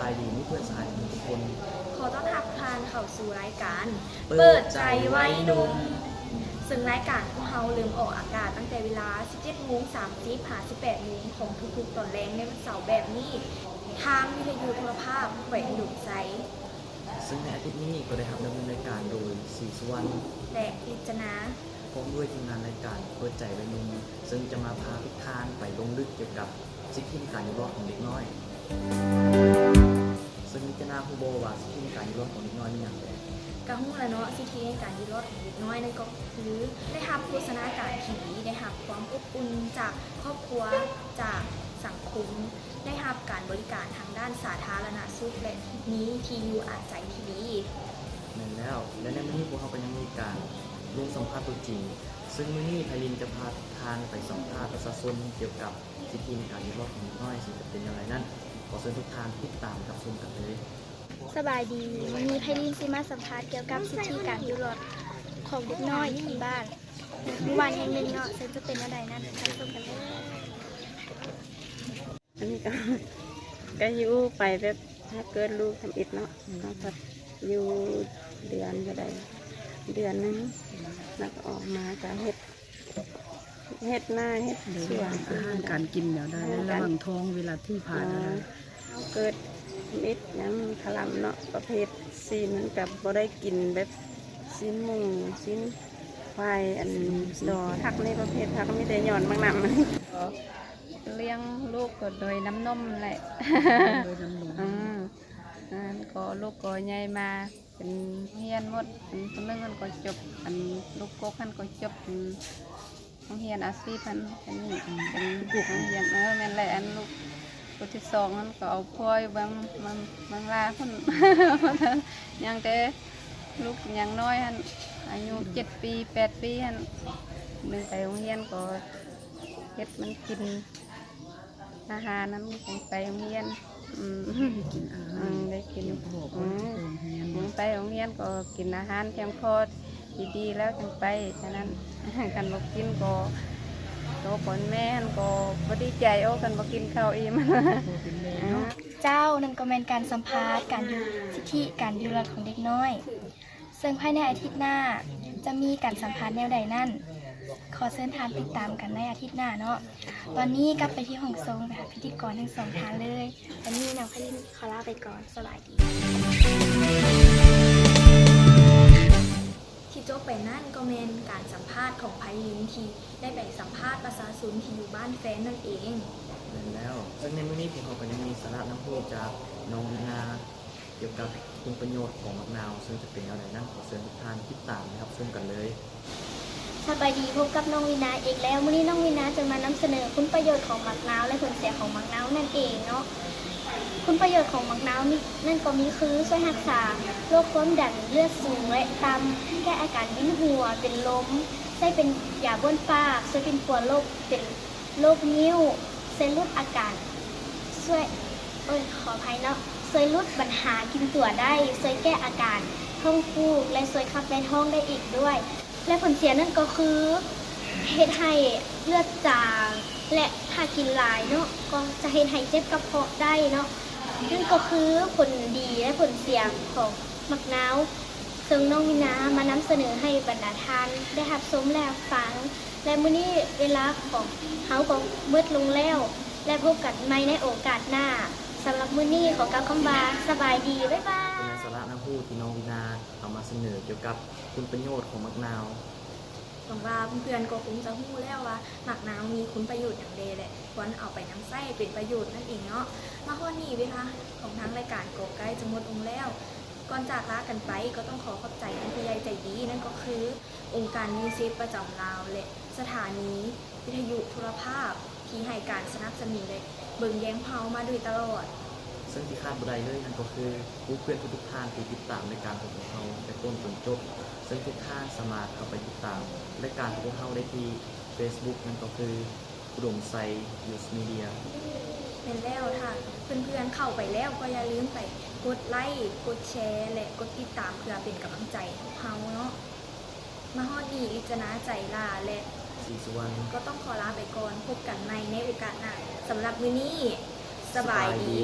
ສະບາຍດີ ໝູ່ເພື່ອນສະຫາຍທຸກຄົນ. ຂໍຕ້ອນຮັບທ່ານເຂົ້າສູ່ລາຍການ ເປີດໃຈໄວໜຸ່ມ ເຊິ່ງລາຍການຂອງເຮົາເລີ່ມອອກອາກາດຕັ້ງແຕ່ເວລາສິບເຈັດໂມງສາມສິບ ຫາສິບແປດໂມງຂອງທຸກໆຕອນແລງໃນວັນເສົາແບບນີ້ ທາງວິທະຍຸໂທລະພາບແຂວງອຸດົມໄຊ. ເຊິ່ງໃນອາທິດນີ້ກໍໄດ້ຮັບດຳເນີນລາຍການໂດຍ ສີສຸວັນ ແລະ ລິດຈະນາ ພ້ອມດ້ວຍທີມງານລາຍການເປີດໃຈໄວໜຸ່ມ ເຊິ່ງຈະມາພາທຸກທ່ານໄປລົງເລິກກ່ຽວກັບ ສິດທິໃນການຢູ່ລອດຂອງເດັກນ້ອຍ. ເຊິ່ງມີແຕ່ນາງຮູ້ບໍ່ວ່າສິດທິໃນການຢູ່ລອດຂອງເດັກນ້ອຍມີຫຍັງແດ່? ກະຮູ້ລະເນາະ, ສິດທິໃນການຢູ່ລອດຂອງເດັກນ້ອຍນັ້ນກໍຄື ໄດ້ຮັບໂພຊະນາການທີ່ດີ, ໄດ້ຮັບຄວາມອົບອຸ່ນຈາກຄອບຄົວ, ຈາກສັງຄົມ, ໄດ້ຮັບການບໍລິການທາງດ້ານສາທາລະນະສຸກ ແລະ ມີທີ່ຢູ່ອາໄສທີ່ດີ. ແມ່ນແລ້ວ, ແລະ ໃນມື້ນີ້ພວກເຮົາກໍຍັງມີການລົງສຳພາດຕົວຈິງ, ເຊິ່ງມື້ນີ້ໄພລິນຈະພາທ່ານໄປສຳພາດປະຊາຊົນກ່ຽວກັບ ສິດທິໃນການຢູ່ລອດຂອງເດັກນ້ອຍ ເຊິ່ງຈະເປັນຢ່າງໃດນັ້ນ ຂໍເຊີນທຸກທ່ານຕິດຕາມຮັບຊົມກັນເລີຍ. ສະບາຍດີ, ມື້ນີ້ໄພລິນຊິມາສຳພາດກ່ຽວກັບສິດທິການຢູ່ລອດຂອງເດັກນ້ອຍທີ່ບ້ານ ໃນໝູ່ບ້ານແຫ່ງໜຶ່ງເນາະ, ເຊິ່ງຈະເປັນແນວໃດນັ້ນ ໄປຊົມກັນເລີຍ. ອັນນີ້ກໍ ກໍຢູ່ໄປແບບ ຖ້າເກີດລູກທຳອິດເນາະ ເຮົາກໍຢູ່ເດືອນເທົ່າໃດ ເດືອນໜຶ່ງ ແລ້ວກໍອອກມາກໍເຮັດ ເຮັດນາເຮັດສວນ ອາຫານການກິນແນວໃດ ໃນລະຫວ່າງທ້ອງເວລາທີ່ຜ່ານມາ? ເຮົາເກີດທຳອິດຫຍັງຄະລຳເນາະ ປະເພດຊີ້ນມັນກໍບໍ່ໄດ້ກິນແບບຊີ້ນໝູ ຊີ້ນຄວາຍ ອັນດອກຜັກນີ້ ປະເພດຜັກມີແຕ່ຍ້ອນໝາກນ້ຳ. ລ້ຽງລູກກໍໂດຍນ້ຳນົມແຫຼະ ໂດຍນ້ຳນົມ ອືມ ອັນກໍລູກກໍໃຫຍ່ມາ ເປັນໂຮງຮຽນໝົດ ອັນຜູ້ໜຶ່ງຫັ້ນກໍຈົບ ອັນລູກກົກຫັ້ນກໍຈົບ ອັນໂຮງຮຽນອາຊີບຫັ້ນ ອັນນີ້ເປັນໂຮງຮຽນ ເອີ ແມ່ນແຫຼະ ອັນລູກຜູ້ທີສອງຫັ້ນກໍເອົາຜົວຢູ່ເມືອງ ເມືອງ ເມືອງລາພຸ້ນ ຍັງແຕ່ລູກຍັງນ້ອຍຫັ້ນ ອາຍຸເຈັດປີ ແປດປີຫັ້ນ ໜຶ່ງໄປໂຮງຮຽນກໍເຮັດມັນກິນ ອາຫານນັ້ນ ຈັ່ງໄປໂຮງຮຽນ ອືມ ໄດ້ກິນອາຫານ ອືມ ໄດ້ກິນ ອືມ ໄປໂຮງຮຽນກໍກິນອາຫານພຽງພໍດີໆ ແລ້ວຈັ່ງໄປ ອັນນັ້ນ ຄັນບໍ່ກິນກໍ ໂຕເປັນແມ່ຫັ້ນກໍບໍ່ດີໃຈ ໂອ້ ຄັນບໍ່ກິນເຂົ້າອີ່ມ ເຈົ້າ ນັ້ນກໍແມ່ນການສຳພາດການຢູ່ ສິດທິການຢູ່ລອດຂອງເດັກນ້ອຍ. ເຊິ່ງພາຍໃນອາທິດໜ້າຈະມີການສຳພາດແນວໃດນັ້ນ ຂໍເຊີນທ່ານຕິດຕາມກັນໃນອາທິດໜ້າເນາະ. ຕອນນີ້ກັບໄປທີ່ຫ້ອງສົ່ງ ໄປຫາພິທີກອນທັງສອງທ່ານເລີຍ. ຕອນນີ້ນ້ອງໄພລິນຂໍລາໄປກ່ອນ. ສະບາຍດີ. ທີ່ຈົບໄປນັ້ນກໍແມ່ນການສຳພາດຂອງໄພລິນທີ່ໄດ້ໄປສຳພາດປະຊາຊົນທີ່ຢູ່ບ້ານແຟນນັ້ນເອງ. ແມ່ນແລ້ວ. ເຊິ່ງໃນມື້ນີ້ພວກເຮົາກໍຍັງມີສາລະນຳຮູ້ຈາກນ້ອງວິນາ ກ່ຽວກັບຄຸນປະໂຫຍດຂອງໝາກນາວ ເຊິ່ງຈະເປັນແນວໃດນັ້ນ ຂໍເຊີນທຸກທ່ານຕິດຕາມ ແລະ ຮັບຊົມກັນເລີຍ. ສະບາຍດີ, ພົບກັບນ້ອງວິນາອີກແລ້ວ. ມື້ນີ້ນ້ອງວິນາຈະມານຳສະເໜີຄຸນປະໂຫຍດຂອງໝາກນາວ ແລະ ຜົນເສຍຂອງໝາກນາວນັ້ນເອງເນາະ. ຄຸນປະໂຫຍດຂອງໝາກນາວມີ ນັ້ນກໍມີຄື ຊ່ວຍຮັກສາໂລກຄວາມດັນເລືອດສູງ ແລະ ຕ່ຳ, ແກ້ອາການວິນຫົວ, ເປັນລົມ, ໃຊ້ເປັນຢາບ້ວນປາກ, ຊ່ວຍປິ່ນປົວໂລກເປັນ ໂລກນິ້ວ, ຊ່ວຍຫຼຸດອາການ, ຊ່ວຍ ໂອ້ຍ ຂໍອະໄພເນາະ, ຊ່ວຍຫຼຸດບັນຫາກິ່ນຕົວໄດ້, ຊ່ວຍແກ້ອາການທ້ອງຜູກ ແລະ ຊ່ວຍຂັບແມ່ທ້ອງໄດ້ອີກດ້ວຍ. ແລະ ຜົນເສຍນັ້ນກໍຄື ເຮັດໃຫ້ເລືອດຈາງ ແລະ ຖ້າກິນຫຼາຍເນາະ ກໍຈະເຮັດໃຫ້ເຈັບກະເພາະໄດ້ເນາະ. ນັ້ນກໍຄືຜົນດີ ແລະ ຜົນເສຍຂອງໝາກນາວ. ເຊິ່ງນ້ອງມີນາມານຳສະເໜີໃຫ້ບັນດາທ່ານໄດ້ຮັບຊົມ ແລະ ຮັບຟັງ ແລະ ມື້ນີ້ເວລາຂອງເຮົາກໍໝົດລົງແລ້ວ ແລະ ພົບກັນໃໝ່ໃນໂອກາດໜ້າ. ສຳລັບມື້ນີ້ຂໍກ່າວຄຳວ່າ ສະບາຍດີ ບາຍບາຍ. ເປັນສາລະນຳຮູ້ທີ່ນ້ອງວີນາເອົາມາສະເໜີກ່ຽວກັບຄຸນປະໂຫຍດຂອງໝາກນາວ. ຫວັງວ່າເພື່ອນໆກໍຄົງຈະຮູ້ແລ້ວວ່າໝາກນາວມີຄຸນປະໂຫຍດຫຍັງແດ່ ແລະ ຄວນເອົາໄປນຳໃຊ້ເປັນປະໂຫຍດນັ້ນເອງເນາະ. ມາຮອດນີ້ເວລາຂອງທາງລາຍການກໍໃກ້ຈະໝົດລົງແລ້ວ. ກ່ອນຈາກລາກັນໄປກໍຕ້ອງຂໍຂອບໃຈທ່ານຜູ້ໃຫຍ່ໃຈດີ, ນັ້ນກໍຄືອົງການຢູເຊຟປະຈຳລາວ ແລະ ສະຖານີວິທະຍຸໂທລະພາບ ທີ່ໃຫ້ການສະໜັບສະໜູນ ແລະ ເບິ່ງແຍງພວກເຮົາມາໂດຍຕະຫຼອດ. ເຊິ່ງທີ່ຂາດບໍ່ໄດ້ເລີຍນັ້ນກໍຄື ໝູ່ເພື່ອນທຸກໆທ່ານທີ່ຕິດຕາມລາຍການຂອງພວກເຮົາແຕ່ຕົ້ນຈົນຈົບ. ເຊິ່ງທຸກທ່ານສາມາດເຂົ້າໄປຕິດຕາມລາຍການຂອງພວກເຮົາໄດ້ທີ່ເຟສບຸກ ນັ້ນກໍຄື ອຸດົມໄຊ News Media. ແມ່ນແລ້ວ, ຖ້າເພື່ອນໆເຂົ້າໄປແລ້ວກໍຢ່າລືມໄປກົດໄລ້, ກົດແຊ ແລະ ກົດຕິດຕາມ ເພື່ອເປັນກຳລັງໃຈໃຫ້ພວກເຮົາເນາະ. ມາຮອດນີ້ ລິດຈະນາ ໃຈຫຼ້າ ແລະ ສີສຸວັນ ກໍຕ້ອງຂໍລາໄປກ່ອນ. ພົບກັນໃໝ່ໃນໂອກາດໜ້າ. ສຳລັບມື້ນີ້ ສະບາຍດີ.